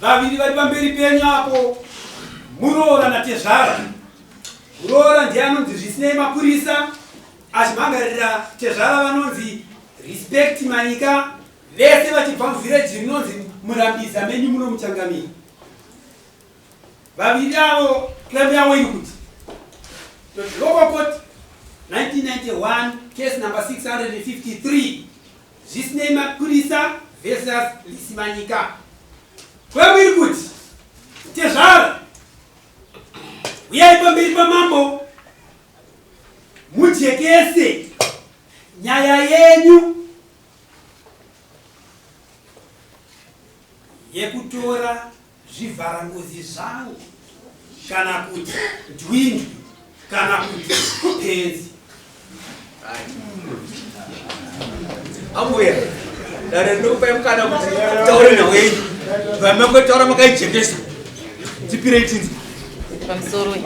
Vaviri vari pamberi penyu apo muroora natezvara. Muroora ndiye anonzi Zvisinei Mapurisa achimhangarira tezvara vanonzi Respect Manyika vese vachibva muvhireji rinonzi Murambiza menyu muno muchangamire. Vaviri avo claim yavo iri kuti toti local court 1991 case number 653 Zvisinei Mapurisa versus Lisimanyika. Claim iri kuti tezvara huyai pamberi pamambo mujekese nyaya yenyu yekutora zvivharangozi zvangu kana kuti ndwindwi kana kuti penzi. Ambuya, dare ndinokupai mukana kuti taure nhau yenyu. Vamangotaura makaijekesa. Tipirei tinzwe. Pamusoro.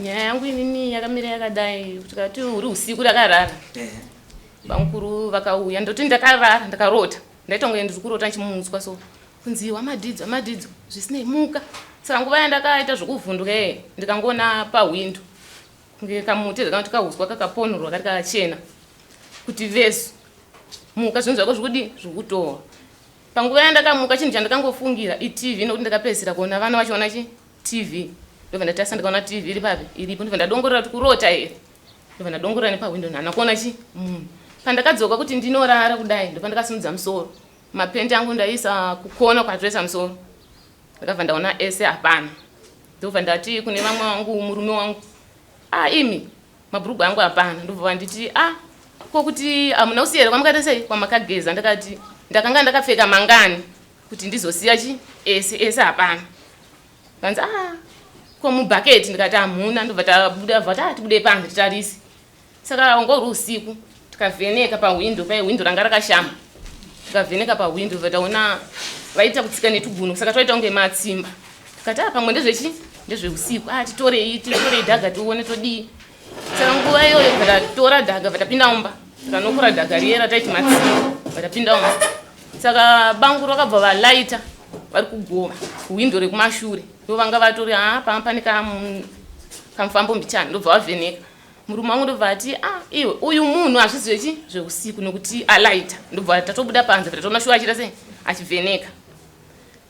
Nyaya yangu inini yakamira yakadai kuti kati uri usiku ndakarara. Bamukuru vakauya ndoti ndakarara ndakarota ndaita kunge ndiri kurota ndichimutswa so kunzi wamadidzo wamadidzo zvisinei muka saka nguva yandakaita zvokuvhunduka ee ndikangoona pahwindo kunge kamuti kana kuti kahuswa kakaponurwa kari kachena kuti vesu muka zvinhu zvako zvikudii zvikutowa panguva yandakamuka chinhu chandakangofungira itv nokuti ndakapedzisira kuona vana vachiona chi tv ndobva ndatarisa ndikaona tv iri papi iripo ndobva ndadongorera kuti kurota here Ndobva ndadongorera nepahwindo nhana kuona chi munhu. Pandakadzoka kuti ndinorara kudai ndopandakasimudza musoro. Mapenti angu ndaisa kukona kwatoisa musoro. Ndakabva ndaona ese hapana. Ndobva ndati kune vamwe vangu murume wangu ah imi mabhurugwa angu hapana. Ndobva vanditi ah ko kuti hamuna kusiya here kwamakaita sei kwamakageza ndakati ndakanga ndakapfeka mangani kuti ndizosiya chi ese ese hapana. Kanzi ah ko mubucket ndikati hamuna ndobva tabuda bva ta tibude panze titarise. Saka wanga uri usiku tikavheneka pahwindo paye hwindo ranga rakashama. Tikavheneka pahwindo bva taona vaita kutsika netuguno saka twaita kunge matsimba. Tikati ah pamwe ndezvechi ndezveusiku ah titorei titorei dhaga tione todii. Saka nguva iyoyo bva tatora dhaga bva tapinda mumba tikanokora dhaga riye rataiti matsimba bva tapinda mumba. Saka bangu rakabva valaita vari kugova kuhwindo rekumashure ndovanga vatori haa panga pane kamufambo mbichana ndobva vavheneka murume wangu ndobva ati ah iwe uyu munhu hazvisi zvechi zveusiku nokuti alaita ndobva tatobuda panze tatoona shuwa achiita sei achivheneka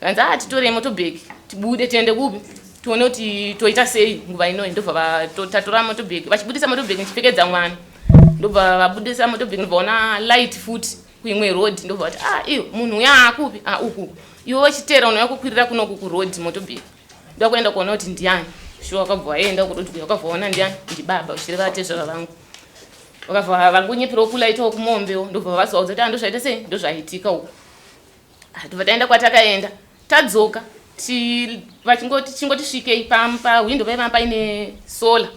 Kanzi ah titorei motobag tibude tiende kupi tione kuti toita sei nguva inoyi ndobva tatora motobag vachibudisa motobag ndichipfekedza mwana ndobva vabudisa motobag ndobva ona light futi kuimwe road ndobva vati ah iyo munhu uya akupi ah uku iwe wachiteera unouya kukwirira kunoku kuroad motobag ndokuenda kuona kuti ndiani shuwa wakabva waenda kuroad kuya wakabva waona ndiani ndibaba uchireva atezvara vangu vakabva vangonyeperawo kulaitawo kumombewo ndobva vazovaudza kuti ah ndozvaita sei ndozvaitika uku Ah, tobva taenda kwatakaenda tadzoka vachingoti chingoti svikei pahwindo paiva paine sola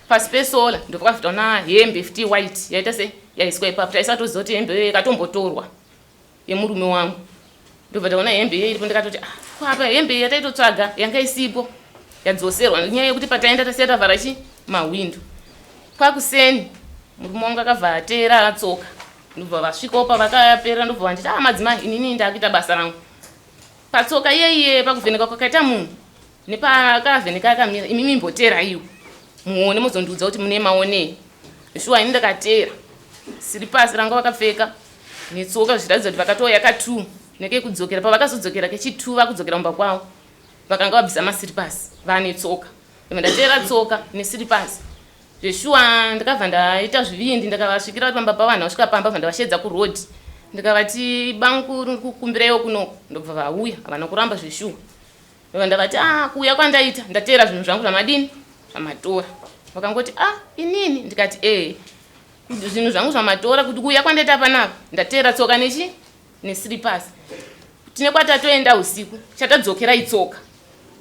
pasi pesola ndopakavhitaona hembe futi white yaita se yaiswa ipapo taisatoziva kuti hembe iyoyo yakatombotorwa yemurume wangu ndobva taona hembe iyoyo iripo ndikatoti ah, kwapa hembe yataitotsvaga yanga isipo yadzoserwa nyaya yekuti pataenda tasiya tavhara chi mahwindo kwakuseni murume wangu akabva ateera atsoka Ndobva vasvikawo pavakapera ndobva vanditi ah madzimai inini ndakuita basa rangu. Patsoka iye iye pakuvheneka kwakaita munhu nepaakavheneka akamira imi mimboteera iyo muone mozondiudza kuti mune maonei. Shuwa ini ndakateera siripasi ranga vakapfeka netsoka zvichiratidza kuti vakatouya ka2 nekekudzokera pavakazodzokera kechi2 vakudzokera mumba kwavo vakanga vabvisa masiripasi vane tsoka ndateera tsoka nesiripasi Zveshuwa ndakabva ndaita zvivindi ndakavasvikira vari pamba pavo vanhu vasvika pamba bva ndavasheedza kuroad ndikavati bamukuru ndikukumbireiwo kunoku ndobva vauya havana kuramba zveshuwa ndobva ndavati ah kuuya kwandaita ndateera zvinhu zvangu zvamadini zvamatora vakangoti ah inini ndikati ee zvinhu zvangu zvamatora kuti kuuya kwandaita panapa ndateera tsoka nechi nesiripasi tine kwatatoenda usiku chatadzokera itsoka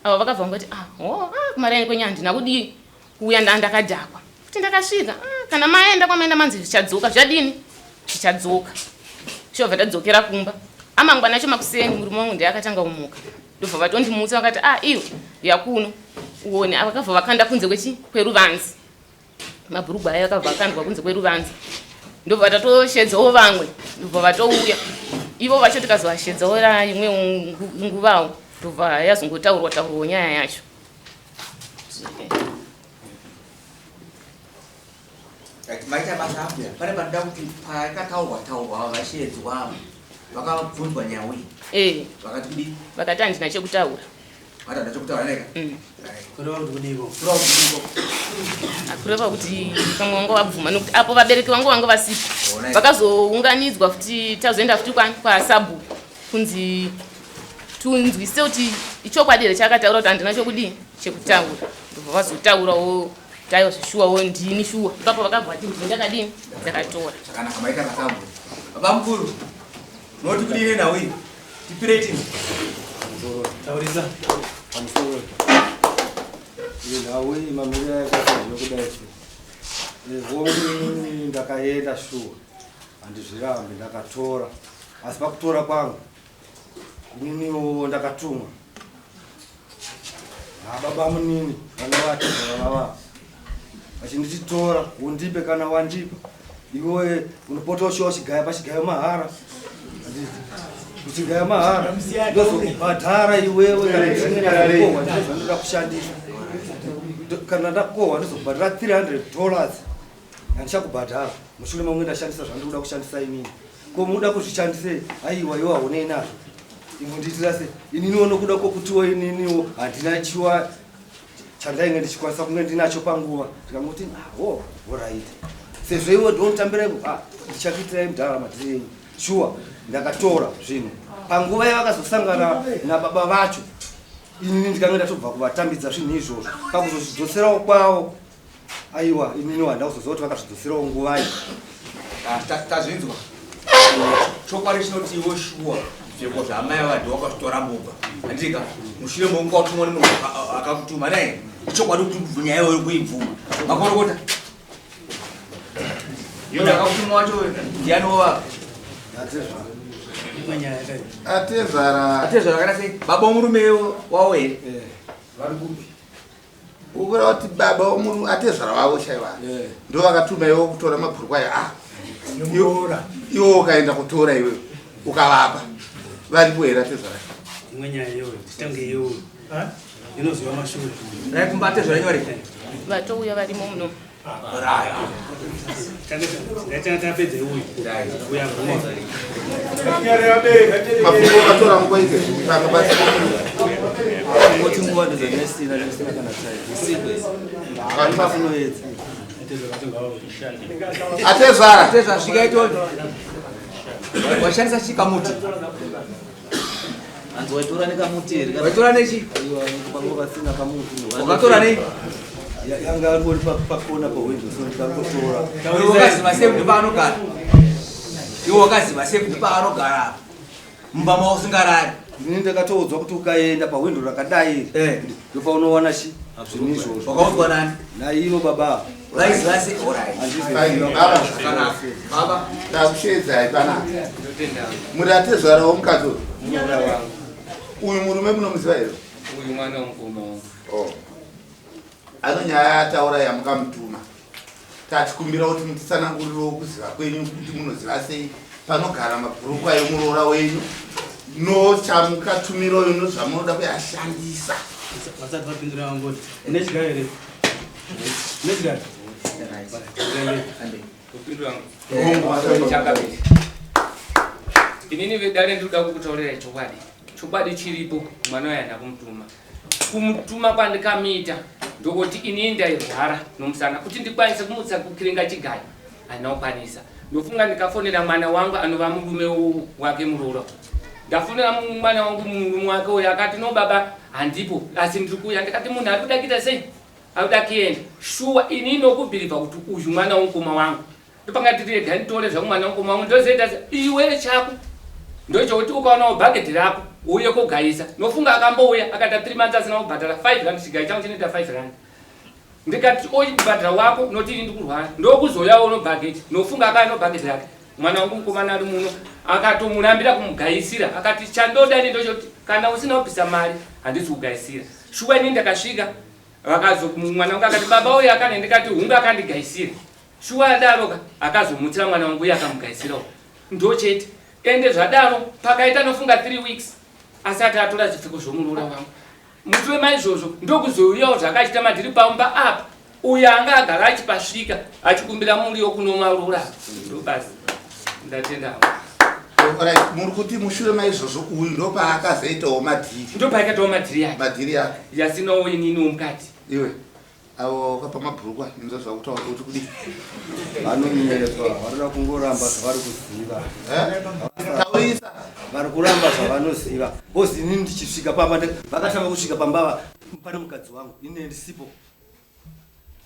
avo vakabva vangoti ah oh, ah kumaraini kwenyu handina kudii kuuya ndandakadhakwa kuti ndakasvika ah, kana maenda kwamaenda manzi zvichadzoka zvadini zvichadzoka chobva tadzokera kumba amangwana acho makuseni murume wangu ndiye akatanga kumuka ndobva vatondimutsa vakati ah iyo yakuno uone vakabva vakanda kunze kwechi kweruvanzi mabhurugwa ayo akabva akandwa kunze kweruvanzi ndobva tatoshedzawo vamwe Ndobva vatouya ivo vacho tikazovashedzawo imwe nguvawo ndobva yazongotaurwa taurwawo nyaya yacho. Maita basa ambuya, pane panoda kuti pakataurwa taurwa vashedzwa vakabvunzwa nhau iyi. Eh. Vakati kudii? Vakati handina chekutaura. Vakati handina chekutaura neka. Kureva kuti kudiko? Kureva kuti kudiko? Kureva kuti pamwe vanga vabvuma nekuti apo vabereki vangu vanga vasipo. Vakazounganidzwa futi tazoenda futi kwasabhuku kunzi tunzwisise kuti ichokwadi here chaakataura kuti handina chokudii chekutaura. Ndobva vazotaurawo Tayo shuwa wo ndini shuwa. Ipapo vakabva vati ndini ndakadini ndakatora. Zvakanaka maita basa mbuya. Baba mukuru. Munoti kudini nenhau iyi? Tipirei tinzwe. Pamusoro. Taurisa. Pamusoro. Iyi nhau iyi mamiriro yakaita zvekudai so. Hongu inini ndakaenda shuwa. Handizvirambi ndakatora. Asi pakutora kwangu ininiwo ndakatumwa. Baba munini vana vake vana vavo vachindichitora undipe kana wandipa iwe unopota uchiwa uchigaya pachigayo mahara uchigaya mahara ndozokubhadhara iwewe kana ndichinge ndakohwa ndizvo zvandinoda kushandisa kana ndakohwa ndozokubhadhara 300 dollars handichakubhadhara mushure mekunge ndashandisa zvandikuda kushandisa inini ko muda kuzvishandisei aiwa iwe haunei nazvo ingondiitira se ininiwo nokuda kwokutiwo ininiwo handina chiwa chandainge ndichikwanisa kunge ndinacho panguva ndikangoti aho ah, horaiti sezvo iwe ndonotambira iko ah, ndichakuitirai mudhara madhiri enyu shuwa ndakatora zvinhu panguva yavakazosangana nababa vacho inini ndikange ndatobva kuvatambidza zvinhu izvozvo pakuzozvidzoserawo kwavo Aiwa, inini handina kuzoziva kuti vakazvidzoserawo nguvai. Ah, tazvinzwa. Chokwadi chinoti iwe shuwa zvipfeko zvaamai ava ndiwe wakazvitora mumba. Handika mushure mekunge watumwa nemunhu akakutuma naye. Ichokwadi kuti nyaya iyoyo kuibvuma. Makorokota. Munhu akakutuma wacho ndiani wovaka? Atezvara. Atezvara akaita sei? Baba womurume wawo here? Eh. Vari kupi? Ukureva kuti baba womurume atezvara wavo chaiva Eh. ndo vakatuma iwe kutora mabhurukwa ayo ah Nemuroora. iwe ukaenda kutora iwe ukavapa varipo here atezvara Imwe nyaya iyoyo titange iyoyo inoziva mashure. Dai kumba atezvara nyore. Vatouya varimo muno. Mafungo ukatora nguva ike panga pasi. Ngoti nguva ndozvanesina nesina kana time. Usiku. Vari Atezvara. Atezvara svika itoni. Washandisa chikamuti. Hanzi waitora nekamuti here? Waitora nechi? Aiwa, panga pasina kamuti. Wakatora nei? Yanga angori pakona pahwindo so ndikangotora. Iwe wakaziva sei kuti paanogara? Iwe wakaziva sei kuti paanogara? Mumba mavo usingarari. Ini ndakatoudzwa kuti ukaenda pahwindo rakadai Eh. ndopaunowana chi zvinhu izvozvo. Wakaudzwa nani? Naivo baba. Vaiziva sei? Alright. Fine, baba. Zvakanaka. Baba. Takusheedzai panapa. Muri atezvara womukadzi uyu? Uyu murume munomuziva here? Uyu mwana womukoma wangu. Oh. Ano nyaya yataura yamukamutuma. Tatikumbira kuti mutitsanangurirewo kuziva kwenyu kuti munoziva sei panogara mabhurukwa emuroora wenyu nochamukatumiroyo nozvamunoda kuyashandisa. Vasati vapindura vangoti une chigayo here? Une chigayo? Inini vedare ndinoda kukutaurirai chokwadi. Chokwadi chiripo mwana uyu handina kumutuma. Kumutuma kwandikamuita ndokuti inini ndairwara nomusana kuti ndikwanise kumutsa kukiringa chigayo handina kukwanisa. Ndofunga ndikafonera mwana wangu anova murume wake muroora. Ndafonera mwana wangu murume wake uyo akati no baba handipo asi ndiri kuuya. Ndikati munhu ari kuda kuita sei? Akuda kuenda. Shuwa ini nokubhilivha kuti uyu mwana womukoma wangu. Ndopanga tiri rega nditore zvangu mwana womukoma wangu ndozoita iwe chako. Ndochokuti ukaonawo bhaketi rako uuye kogayisa. Nofunga akambouya akaita 3 months asina kubhadhara 5 rand chigayi changu chinoita 5 rand. Ndikati oibhadhara wako noti ini ndikurwara. Ndokuzouyawo nobhaketi. Nofunga akauya nobhaketi rake. Mwana wangu mukomana ari muno akatomurambira kumugayisira akati chandoda ini ndochoti kana usina kubvisa mari handisi kugayisira. Shuwa ini ndakasvika vakazo mwana wangu akati baba uyu akane ndikati hungu akandigaisira. Shuwa adaroka akazomutsira mwana wangu uye akamugaisirawo. Ndochete. Ende zvadaro pakaita nofunga 3 weeks asati atora zvipfeko zvomuroora wangu. Mushure maizvozvo ndokuzouyawo zvakaachita madhiri pamba apa uyo anga agara achipasvika achikumbira muriwo kunomarura ndobasi ndatenda Alright, muri kuti mushure maizvozvo uyu ndopaakazoitawo madhiri ndopaakaitawo madhiri yake madhiri yake yasinawo ininiwo mukati iwe avo wakapa mabhurukwa inzwa zvakutaura kuti kudii Vanonyepa, vanoda kungoramba zvavari kuziva. Eh? Taurisa. Vari kuramba zvavanoziva. Bozi inini ndichisvika pamba vakatanga kusvika pamba pane mukadzi wangu ini ndisipo.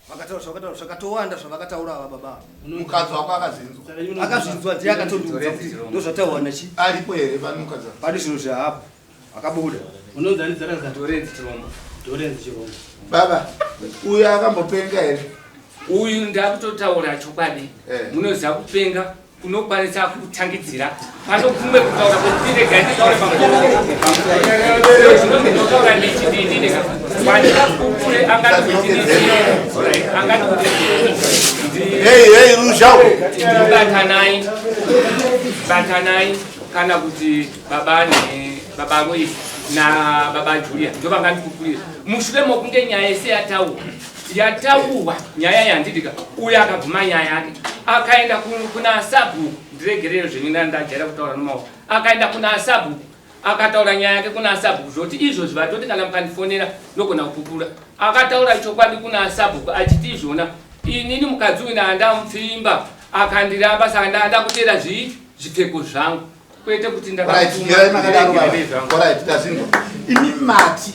Vakataura zvavakataura zvakatowanda zvavakataura ava baba. Mukadzi wako akazvinzwa. Akazvinzwa ndiye akatondiudza kuti ndozvataurwa nachi. Aripo here pane mukadzi wako? Pane zvinhu zvaapo. Akabuda. Unonzi ani zita rako? Dorenzi Chirombo. Dorenzi Chirombo. Baba, uyu akambopenga here? Uyu ndakutotaura chokwadi. Eh. Munoziva kupenga kunokwanisa kutangidzira pano kumwe kutaura kwekuti regai nditaure pamusoro. Zvino ndinotaura ndichidini kwandikakukure angati kuti ndii angati kuti ndii. Hey, hey, Ruzha. Batanai. Batanai kana kuti baba ne baba Royce na baba Julia ndovangandikukurira mushure mokunge nyaya yese yataurwa yataurwa nyaya yandidika uyo akabvuma nyaya yake akaenda kuna sabhuku ndiregerere zvenyu ndajaira kutaura nomaoko akaenda kuna sabhuku akataura nyaya yake kuna sabhuku zvoti izvozvi vatoti kana mukandifonera ndogona kupupura akataura chokwadi kuna sabhuku achiti izvona inini mukadzi uyu ndandamupfimba akandiramba saka ndandakutera zvii zvipfeko zvangu kwete kuti ndakatazvinzwa imi mati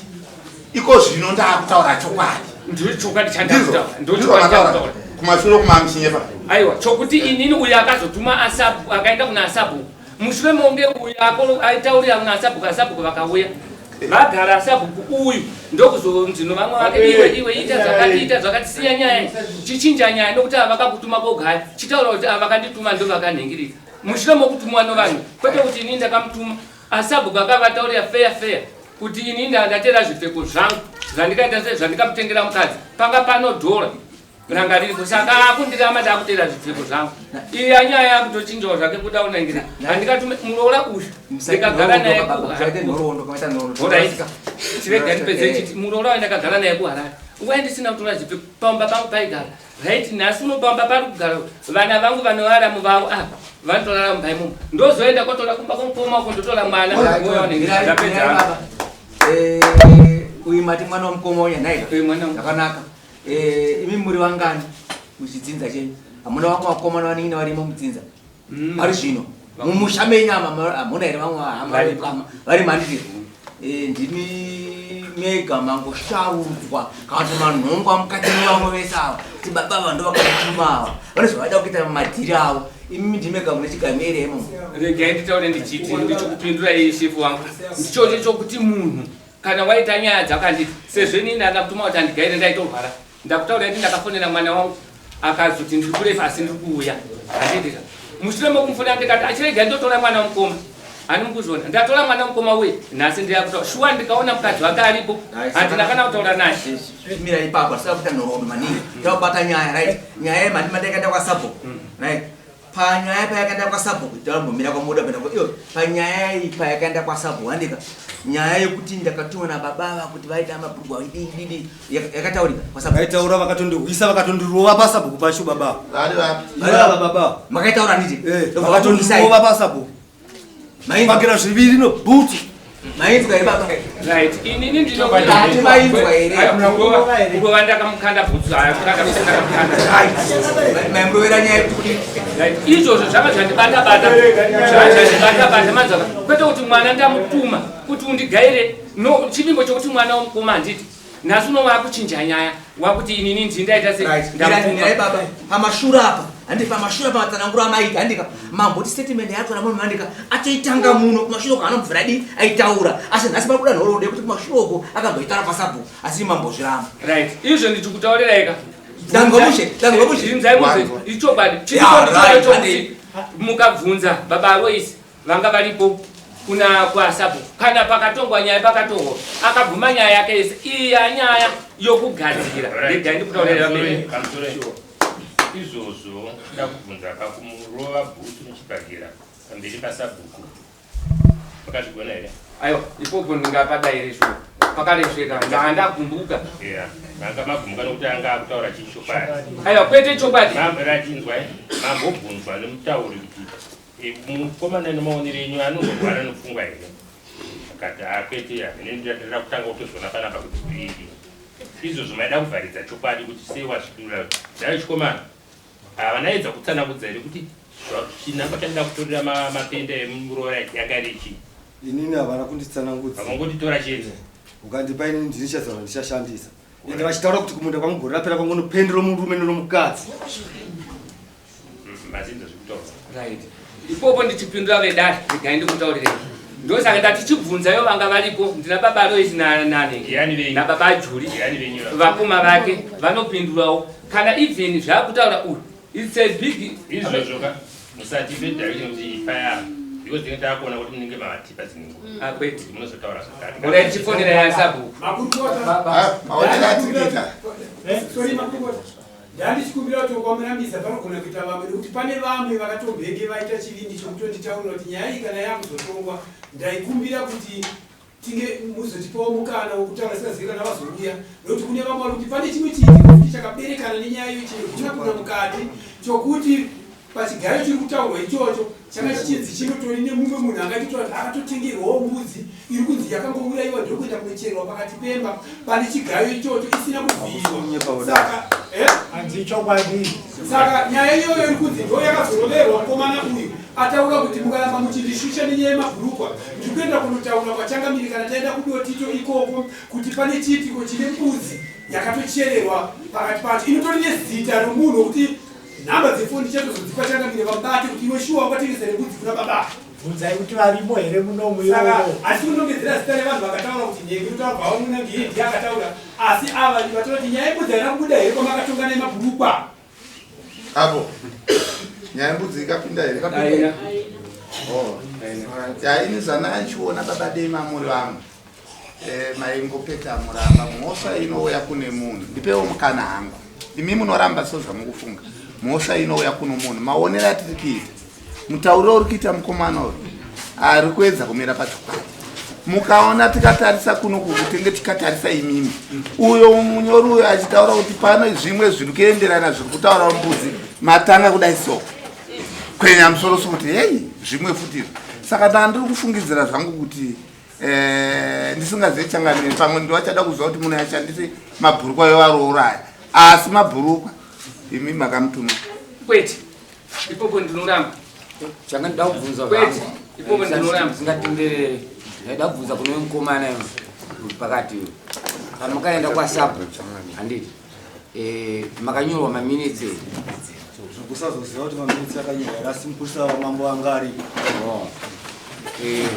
iko zvino ndaakutaura chokwadi ndichokwadi chandakutaura kumashure kumamuchinyepa aiwa chokuti inini uyo akazotuma asabu akaenda kuna asabhuku mushure monge uyo aitaurira kuna asabhuku asabhuku vakauya vagara asabhuku uyu ndokuzonzi novamwe vake iwe iwe ita zvakati ita zvakati siya nyaya chichinja nyaya nokuti ava vakakutuma kogaya chitaura kuti ava vakandituma ndo vakanhingirika mushure mokutumwa novanhu kwete kuti inini ndakamutuma asabhuku akavataurira feya feya kuti inini ndatera zvipfeko zvangu zvandikaita se zvandikamutengera mukadzi panga pano dhora ranga riripo saka akundirama ndakutera zvipfeko zvangu iya nyaya yakutochinjawo zvake kuda unangira handikatume muroora uyu ndikagara naye chirega ndipedze chiti muroora uyu ndakagara naye kuharare nguva yandisina kutora zvipfeko pamba pangu paigara right nhasi unopamba pari kugara vana vangu vanorara muvavo apa vanotorara mumba imomo ndozoenda kotora kumba komukoma uko ndotora mwana ndapedza uyu mati mwana wamukoma uya nhai zvakanaka imi muri vangani muchidzinza chenyu hamuna vamwe vakomana vanin'ina varimo mudzinza pari zvino mumusha menyu ama hamuna here vamwe hama vari mandiri ndimi mega mangosharudzwa kana kuti manhongwa mukati mevamwe vese ava kuti baba ava ndovakatuma ava vane zvavada kuita mumadhiri avo imi ndimega mune chigamere imomo regai nditaure ndichiti ndichikupindura iye shefu wangu ndichocho chokuti munhu kana waita nyaya dzakanditi sezvo inini ndanda kutuma kuti andigaire ndaitorwara ndakutaura kuti ndakafonera mwana wangu akazoti ndiri kurefa asi ndiri kuuya handiitika mushure mekumufonera ndikati achirega ndotora mwana mukoma hani mukuzviona ndatora mwana mukoma uye nhasi ndiyakuta shuwa ndikaona mukadzi wake aripo handina kana kutaura naye mira ipapo asina kuita nhoroondo maningi takubata nyaya right nyaya yemandi mandi yakaenda kwasabhuku right panyaya payakaenda kwasabhuku tambomira kwamuda penda iyo panyaya iyi payakaenda kwasabhuku handika nyaya yekuti ndakatumwa nababa ava kuti vaida mabhurugwa didi yakataurika kwasabhuku Vaitaura vakatondihwisa vakatondirova pasabhuku pacho baba. Vari vapi? Vari baba. Makaitaura nditi? Vakatondirova pasabhuku. Pakira zviviri no bhutsu. Mainzwa here baba? Right. Inini ndino Ati mainzwa here? Kurova ndakamukanda bhutsu haya kukanda bhutsu ndakamukanda. Right. Maimurovera nyaya yekuti Right. Izvozvo zvanga zvandibata bata. Zvanga zvandibata bata manzwa. Kwete kuti mwana ndamutuma kuti undigaire no chivimbo chokuti mwana womukoma handiti. Nhasi uno wakuchinja nyaya wakuti inini ndini ndaita sei ndamutuma. Baba pamashura apa handi pamashure apa matsananguro amaita handika mamboti statement yatora munhu handika atoitanga muno kumashure uko anobvira di aitaura asi nhasi pakuda nhoroondo yekuti kumashure uko akamboitaura pasabhuku asi mambozviramba right izvo ndichikutauriraika Dango mushe, dango mushe. Inzai mushe, ichokwadi. Yeah, right, Chiripo mukabvunza baba Alois vanga varipo kuna kwaSabhuku kana pakatongwa nyaya pakatongwa akabvuma nyaya yake yese iya nyaya yokugadzira regai ndikutaurira vamene Izvozvo ndakubvunza pakumurova bhutsu muchibhagera. Pamberi pasabhuku. Makazvigona here? Aiwa, ipopo ndingapadaire shuwa. Pakaresveka, ndanga ndagumbuka. Yeah. Manga magumbuka nokuti anga akutaura chii chokwadi. Aiwa, kwete chokwadi. Mambo rachinzwa, mambobvunzwa nemutauri kuti eh, mukomana nemaonero enyu anozorwara nopfungwa here? Akati akwete, ah, ini ndinoda kutanga kutozviona panapa kuti zviri. Izvozvo maida kuvharidza chokwadi kuti sei wazvidura. Dai chikomana Havanaedza kutsanangudza here kuti chinangwa chandida kutorera mapenda emuroora yanga iri chii? Inini havana kunditsanangudza. Vakangotitora chete. Ukandipa inini ndini chazara ndichashandisa. Ende vachitaura kuti kumunda kwangu gore rapera kwangu nopende romurume neromukadzi. Mazinza zvekutaura. Right. Ipopo ndichipindura vedare, regai ndikutaurirei. Ndosaka ndati chibvunzayo vanga varipo, ndina baba Lois na nani nababa Juli, vakoma vake vanopindurawo kana even zvakutaura uyu. It's a big izvozvo ka musatipe direction kuti ipaya because tinenge takuona kuti munenge mavatipa dzimwe nguva. Ah, kwete. Munozotaura zvakati. Ora tichifonera ya sabhuku. Makurukota. Ah, maonero atiri kuita. Sorry makurukota. Ndandichikumbira kuti kwamurambisa panogona kuita vamwe nekuti pane vamwe vakatombenge vaita chivindi chekutonditaurira kuti nyaya iyi kana yakuzotongwa ndaikumbira kuti tinge muzotipawo mukana wekutaura singazivi kana vazouya nekuti kune vamwe vari kuti pane chimwe chiitiko futi chakaberekana nenyaya iyo chinogona kuna mukati chokuti Pachigayo chiri kutaurwa ichocho changa chichinzi chinotori nemumwe munhu angachitaura kuti akatotengerwawo mbudzi iri kunzi yakangourayiwa ndokuenda kunocherwa pakati pemba pane chigayo ichocho isina kuvhiyiwa. Saka eh? Hanzi chokwadi. Saka nyaya iyoyo iri kunzi ndo yakazoroverwa mukomana uyu ataura kuti mukaramba muchindishusha nenyaya yemabhurukwa ndiri kuenda kunotaura kwachangamire kana taenda kudotito ikoko kuti pane chiitiko chine mbudzi yakatochererwa pakati pacho inotori nezita romunhu wekuti Nhamba dzefoni ndichatozodzipa changamire vamubate kuti iwe shuwa wakatengesa here mbudzi kuna baba. Bvunzai kuti varimo here munomu Saka ivovo. asi kunongedzera zita revanhu vakataura kuti nhengi inotaura kubva munange iye ndiye akataura asi ava vataura kuti nyaya yembudzi haina kubuda here kwamakatonga nemabhurukwa. Apo nyaya yembudzi ikapinda here? Haina. Oh. Ya ini zvandachiona baba Dema muri vamwe. Eh, maingopeta muramba mhosva inouya kune munhu ndipewo mukana hangu imi munoramba sezvamukufunga mhosva inouya kuno munhu maonero atiri kuita mutauriro uri kuita mukomana uyu ari kuedza kumira pachokwadi mukaona tikatarisa kuno kutenge tikatarisa imimi uyo munyori uyo achitaura kuti pano zvimwe zviri kuenderana zviri kutaura mbudzi matanga kudai so kwenya musoro sokuti hei zvimwe futi izvo saka ndandiri kufungidzira zvangu kuti Eh, ndisingazivi changamire pamwe ndovachada kuziva kuti munhu ashandise mabhurukwa evaroora aya asi mabhurukwa imi makamutuma kwete ipopo ndinoramba changa ndida kubvunza kwete ipopo ndinoramba singatenderere ndaida kubvunza kune mukomana uri pakati uyo pamakaenda kwasabu handiti eh, makanyorwa maminitsi Zvekusazoziva kuti maminitsi akanyorwa here asi mupurisa wamambo anga aripo. Oh. Eh.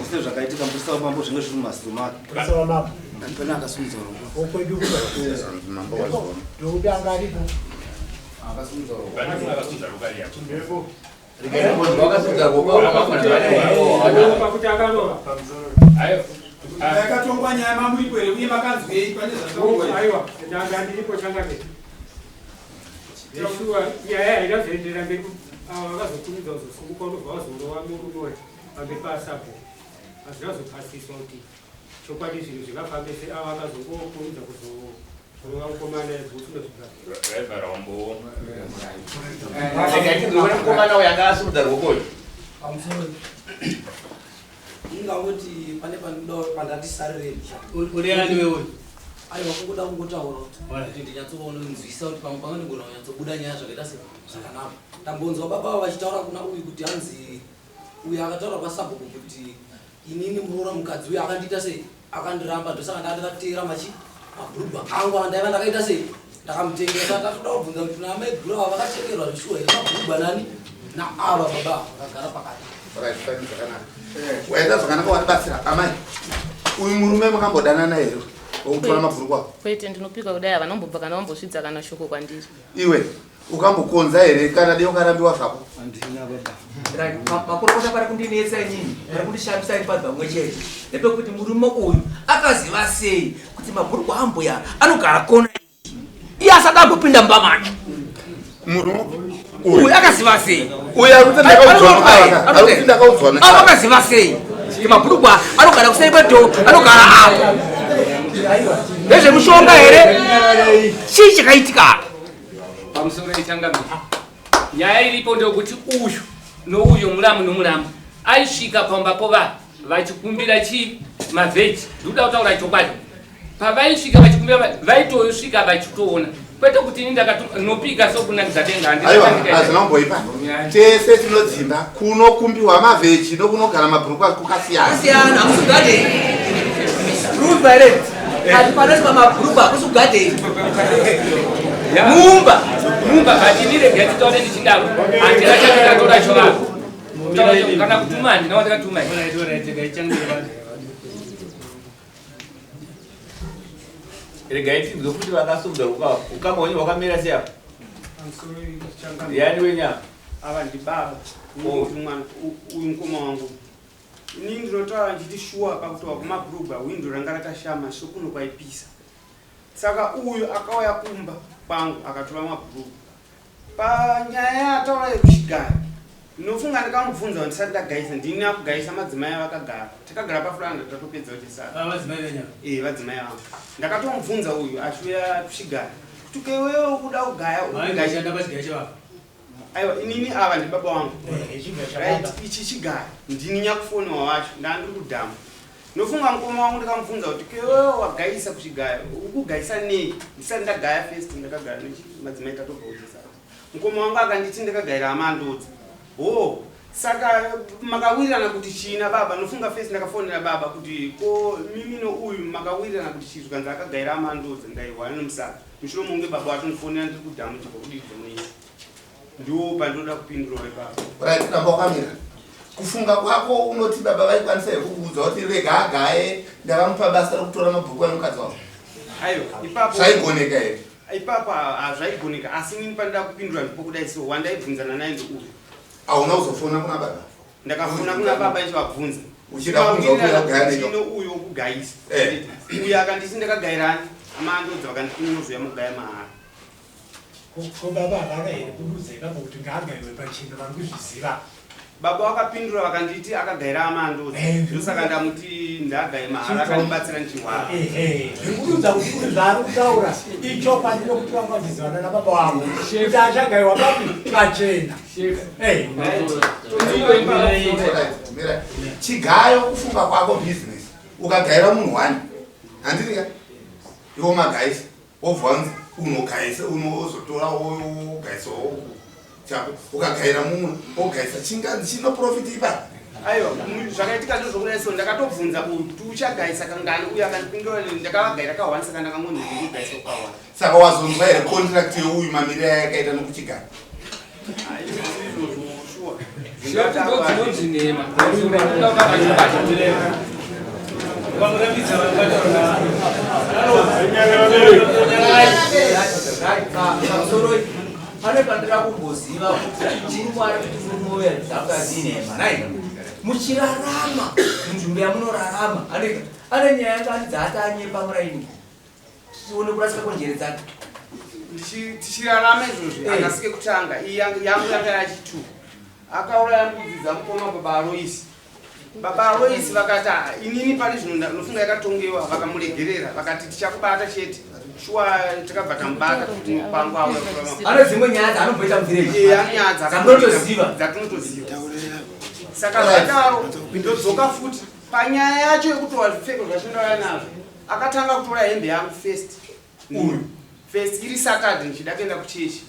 Zvese zvakaitika mupurisa wamambo zvinge zviri mumasiro make. Mupurisa wamambo. Pane akasimudza ruoko. Wokwedu Mambo wazviona. Ndokuti anga aripo. Akasimudza ruoko. Pane mumwe akasimudza ruoko ari apo. Yakatongwa nyaya mamuripo here uye makanzwei pane zvataurwa? Aiwa, ndanga ndiripo changamire. Shuwa nyaya haina kuzoenderera mberi ava vakazokurumidza kuzosunguka unobva wazorova murume wacho pamberi paasabho. Hazvina kuzopasiswa kuti chokwadi zvinhu zvingafambe sei ava vakazongokurumidza kuzorova mukomana bhutsu ndozvibva. Raivhara wambowo. Mukomana uyu anga asimudza ruoko uyu. Pamusoro ingangoti pane pandinoda pandati sarire Uri ani wewe? Aiwa, kungoda kungotaura kuti ndinyatsoona nzwisisa kuti pamwe pangandigona kunyatsobuda nyaya zvakaita se zvakanaka. Ndambonzwa baba avo vachitaura kuna uyu kuti hanzi uyu akataura kwasabhuku kuti inini muroora mukadzi uyu akandiita sei akandiramba ndosaka ndaa ndakateera machi mabhurugwa angu andaiva ndakaita sei ndakamutengesa. Ndatoda kubvunza kuti kuna amai guru ava vakatengerwa zvishuwa here mabhurugwa nani naava baba vakagara pakati. Right, fine, zvakanaka. Waita zvakanaka watibatsira. Amai, uyu murume makambodanana here? Wokutora mabhurukwa? Kwete, ndinopika kudai havanombobva kana vambosvidza kana shoko kwandiri. Iwe, ukambokonza here kana dei ukarambiwa zvako? Handina baba. Right, makurukota pari kundinetsa inini, pari kundishamisa ini pari pamwe chete. Ndepekuti murume uyu akaziva sei kuti mabhurukwa ambuya anogara kona iyi. Iye asati ambopinda mumba macho. Murume Uyu akaziva sei? Uyu ari kuti ndakaudzwa na. Avo akaziva sei? Kuti mabhurugwa anogara kuseri kwedhoo, anogara apo. Ndezvemushonga here? Chii chakaitika apa? Pamusoro yechangamire. Nyaya iripo ndokuti uyu nouyo muramu nomuramu aisvika pamba pova vachikumbira chii mavheji. Ndikuda kutaura chokwadi. Pavaisvika vachikumbira vaitosvika vachitoona kwete kuti ini ndakatinopika sokunakidza denga. Aiwa, hazvina kumboipa. Tese tinodzimba kunokumbiwa mavheji nokunogara mabhurukwa kukasiyana. Siyana, hamusi garden. Prove by rent. Ati panoiswa mabhurukwa hakusi kugarden. Mumba. Mumba but ini rega titaure ndichidaro. Handina chandakatora chovako. Kana kutuma handina wandakatuma. Regai tinzwe kuti vakasungwa ukama hwenyu hwakamira sei apa. Ndiani wenyu apa? Ava ndibaba. Oh. Uyu mukoma wangu. Ini ndinotaura ndichiti shuwa pakutova kumabhurugwa hwindo ranga rakashama sokuno kwaipisa. Saka uyu akauya kumba kwangu akatora mabhurugwa. Panyaya yaataura yekuchigayo, ndinofunga ndikamubvunza ndisati ndagaisa, ndini akugaisa madzimai avakagara. Takagara pafuranda tatopedza kuchesara. Ah, vadzimai venyu? Eh, vadzimai vangu. Ndakatomubvunza uyu achiuya kuchigayo. Kuti ko iwewe ukuda kugaya Vaingoshanda pachigayo chevava? Aiwa, inini ava ndibaba wangu. Eh, chigayo chababa. Right, ichi chigayo. Ndini nyakufoniwa wacho, ndandiri kudhamu. Ndofunga mukoma wangu ndikamubvunza kuti kewewe wagaisa kuchigayo ukugaisa nei ndisati ndagaya first ndakagara madzimai tatobva kuchisa mukoma wangu akanditi ndakagaira amandodza ho saka makawirirana kuti chii nababa ndofunga first ndakafonera baba kuti ko mimino uyu makawirirana kuti chii zvikanzi akagaira amandodza ndaihwana nemusaka mushure mokunge baba vatondifonera ndiri kudhamu chibva kudiridza munoita Ndiwo pandinoda kupindura ipapo. Right, ramba wakamira. Kufunga kwako unoti baba vaikwanisa here kukuudza kuti rega agaye ndavamupa basa rekutora mabhuku emukadzi wavo? Aiwa, ipapo zvaigoneka here? Ipapo hazvaigoneka, asi inini pandinoda kupindura ndipo kudai so wandaibvunzana naye ndeuyu. Hauna kuzofona kuna baba? Ndakafona kuna baba ndichivabvunza. Uchida kunzwa kuti akagaya nei? Chino uyu wokugayisa. Eh. Uyu akanditi ndakagairani, amandodza vakanditi unozouya mugaya mahara. Ko baba havana here kududza ipapo kuti ngaagaiwe pachena vari kuzviziva. Baba vakapindura vakanditi akagaira amandodza Eh. ndosaka ndamuti ndagaye mahara akandibatsira ndichihwara. Ehe, ndikududza kuti kuri zvaari kutaura ichokwadi nokuti vanga vachizivana nababa wavo kuti achagaiwa papi pachena. Eh. Mira, chigayo kufunga kwako business ukagaira munhu wani handiti ka iwo magaisa wobva wanzi unogaisa unozotora wogaisawo chako ukagaira mumwe wogaisa chinganzi chino profit ipa Aiwa, zvakaitika ndozvokudai so ndakatobvunza kuti uchagaisa kangani uye akandipindura ndakavagaira ka1 saka ndakangonzi ndikugaisa ka1. Saka wazonzwa here contract yeuyu mamiriro ayakaita nokuchigara? Izvozvo shuwa. Dzinonzi nhema. Pamusoro pane pandira kumboziva kuti chingwari kuti murume uya dzakadzinema nai muchirarama munzvimbo yamunorarama andika ane nyaya yangani dzaatanyepa muraini tione kurasika kwenjere dzake. Tichirarama izvozvi akasike kutanga iyi yangu yanga yachitu akauraya mbudzi dzamukoma baba Aloisi. Baba Aloisi vakati ah, inini pari zvino ndinofunga yakatongewa vakamuregerera vakati tichakubata chete shuwa takabva tamubata kuti kwangu auya kutora Ane dzimwe nyaya dzaanomboita muvhireji. Eh, ane nyaya dzamunotoziva. Dzatinotoziva. Saka zvadaro ndodzoka futi panyaya yacho yekutora zvipfeko zvachindauya nazvo. Akatanga kutora hembe yangu first. Uyu first iri Saturday ndichida kuenda kuchechi.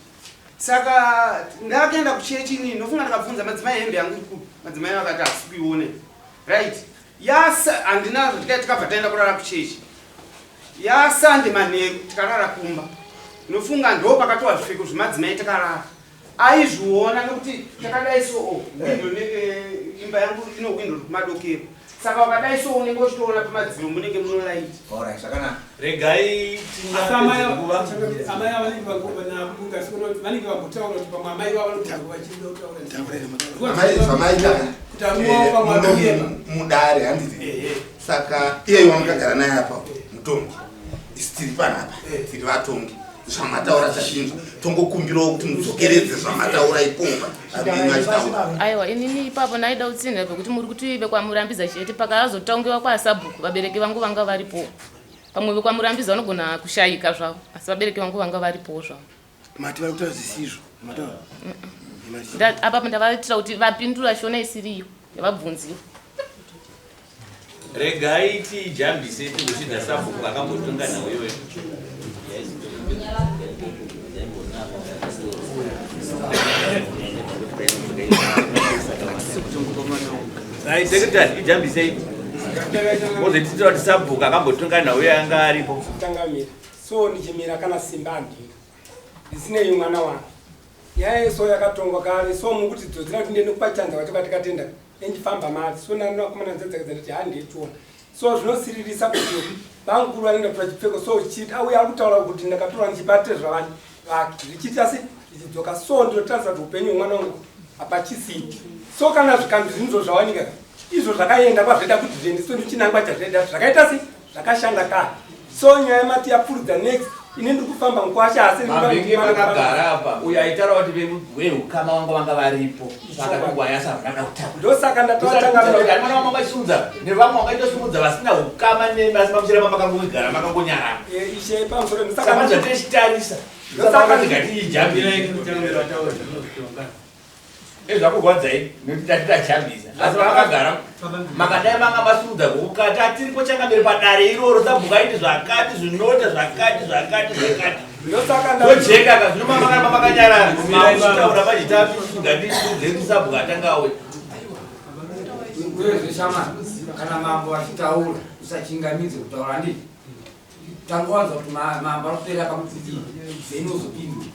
Saka ndakaenda kuchechi inini ndofunga ndakabvunza madzimai hembe yangu iri kupi. Madzimai vakati hasi kuiona. Right. Yasa handina tikabva taenda kurara kuchechi. YaSunday manheru tikarara kumba. Ndofunga ndo pakatowa zvipfeko zvemadzimai takarara. Aizviona nekuti takadai so oh, window inenge imba yangu ino window rekumadokero. Saka wakadai so unenge uchitoona pamadziro munenge muno light. Alright, zvakanaka. Regai Asi amai ava amai ava vanenge vangoona vanenge vambotaura kuti pamwe amai vavo vanotanga vachida kutaura. Amai zvamaita Kuti amuwawo pamwe muno akuyema. mudare handiti saka iye wamukagara naye apa mutongi isu tiri panapa tiri vatongi. Zvamataura tazvinzwa, tongokumbirawo kuti mudzokeredze zvamataura ipopa amenyu achitaura. Aiwa, inini ipapo ndaida kutsinhira pekuti muri kuti vekwaMurambiza chete pakazotongewa kwasabhuku vabereki vangu vanga varipo. Pamwe vekwaMurambiza vanogona kushayika zvavo, asi vabereki vangu vanga varipowo zvavo. Mati vari kutaura zvisizvo. Mataura. Apa ndavaitira kuti vapindura shona isiriyo yavabvunziwa. Regai tijambise tigosvidza sabhuku akambotonga nhau iyoyo. Right, secretary, ijambisei. Mozotitira kuti sabhuku akambotonga nhau iyoyo anga aripo. Changamire. So ndichimira kana simba handina. Ndisinei mwana wangu. Nyaya yeso yakatongwa kare so mukuti dzodzera kuti ndiende kupachanza wacho katikatenda enjifamba mari so nani vakomana nzedzake dzandati handichiona so zvinosiririsa kuti bamukuru vanoenda kutora chipfeko so chiti auya ari kutaura kuti ndakatorwa ndichibate zvavani vake zvichiita se zvichidzoka so ndinotarisa kuti upenyu hwemwana wangu hapachisii so kana zvikanzi zvinhu zvawanika izvo zvakaenda kwazvaida kuti zviende so ndichinangwa chazvaida zvakaita se zvakashanda kare so nyaya mati yapfurudza next ini ndiri kufamba mukwasha asi mavenge vakagara apa uyo aitaura kuti veukama vanga vanga varipo saka kungwayasa havana kutaura ndosaka ndatovatanga mwana wanga vachisunza nevamwe vakaitosumudza vasina ukama nemi asi mamuchiramba makangogara makangonyarara eh, ishe pamusoro ndosaka zvatichitarisa ndosaka ndikatiijambira Ezvakurwadzai nekuti tati tachambisa asi vakagara makadai manga masimudza gukati atiripo changamire padare iroro sabhuku aiti zvakati zvinota zvakati zvakati zvakati tojeka ka zvino makaramba makanyarara makuchitaura manje tatingatisudze sabhuku atanga auya Uyezve shama kana mambo achitaura usachingamidze kutaura handiti tangowanza kuti mambo anopera pakuti zeni uzopindura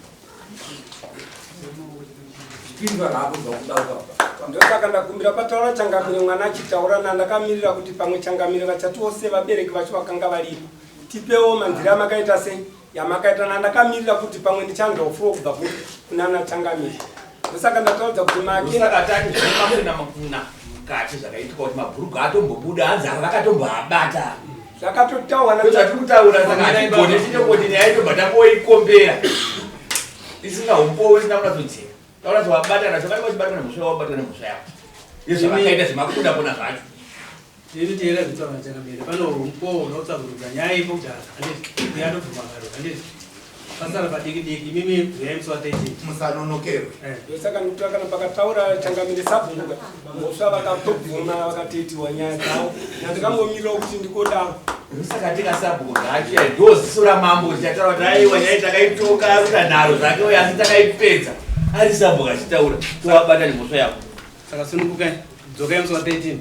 Ndosaka ndakumbira pataura changamire mwana achitaura nandakamirira kuti pamwe changamire vachatiwo sevabereki vacho vakanga varipo tipewo manzira amakaita sei yamakaita nandakamirira kuti pamwe ndichanzwa ufuwo kubva kunana changamire ndosaka ndataudza kuti makemakuna mukati zvakaitika kuti mabhurugu atombobuda hanzi ava vakatomboabata zvakatotaura zvatiri kutaura saka hatigone tinongoti nyaya itobva tangoikombera isina umbowo isina kunatsodzeka taura kuti wabata nacho vanenge vachibatwa nemhosva yavo wabatwa nemhosva yavo izvavakaita zvemakuda kuna zvacho tiri teera zvitaura changamire pano umbowo unotsvakurudza nyaya ipo kudhara handiti yatobvuma kare handiti pasara padiki diki imimi bvuyai musi wa 13 musanonokerwe eh. ndosaka ndikutora kana pakataura changamire sabhukuka mhosva vakatobvuma vakatoitiwa nyaya dzavo nandikangomirawo kuti ndikodaro Saka tikasabhuku zvacho ndo ziso ramambo tichataura kuti aiwa nyaya takaitoka arikuita nharo zvake uye asi takaipedza ari sabhuku achitaura towabata nemhosva yako saka sunungukai dzokai musi wa 13